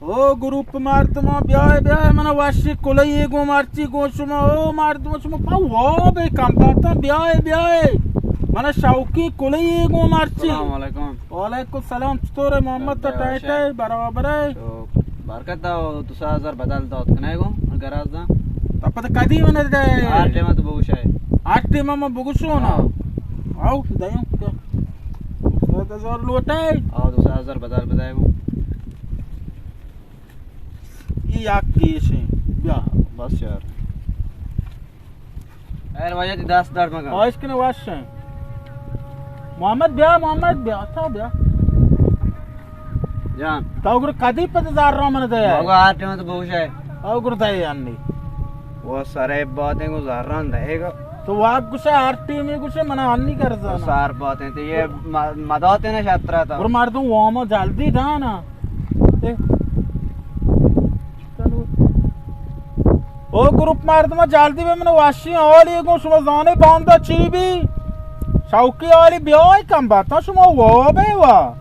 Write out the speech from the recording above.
او گروپ مردماں، بیائے، بیائے، منا وشی کلئی گوں مرچی گوں شما۔ او مردم، شما پا واب کم باتاں، بیائے، بیائے، منا شوقی کلئی گوں مرچی۔ السلام علیکم۔ وعلیکم السلام، چطور ئے محمد؟ تو ٹائٹ ئے؟ برابر ئے؟ تو برکت دا، دو سد ہزار بدل دات کنے گوں، من گراز دا۔ تو پتہ کدی من دے؟ ہر ٹائم تو بگوش ئے۔ ہر ٹائم من بگوشوں نا۔ ہاں۔ آؤ، دیوں۔ دو سد ہزار لوٹے؟ آؤ، دو سد ہزار بدل بدے گوں۔ ای یک کیش ایں۔ بیا۔ بس یار۔ اے واجہ، تئی دست درد مکن۔ خواہش کناں، وش ایں۔ محمد بیا، محمد بیا، اچھا بیا۔ جان۔ تو گر کدی پد زر را من دے؟ مگو ہر ٹائم تو بوش ئے۔ او گر دے انی۔ وہ سرے باتیں کو زران دے گا۔ تو واک گوشے، ہر ٹائم گوشے، منا انی قرض انا۔ سار باتیں تو یہ م-، مداتے نا شترا تا۔ گر مردم وامو جلدی دانا۔ اے۔ او گروپ مردم، جلدی بے، من وشی حالی گوں، شما زانے باندا چی بی؟ شوقی حالی، بیائے کم باتاں، شما وابے وا۔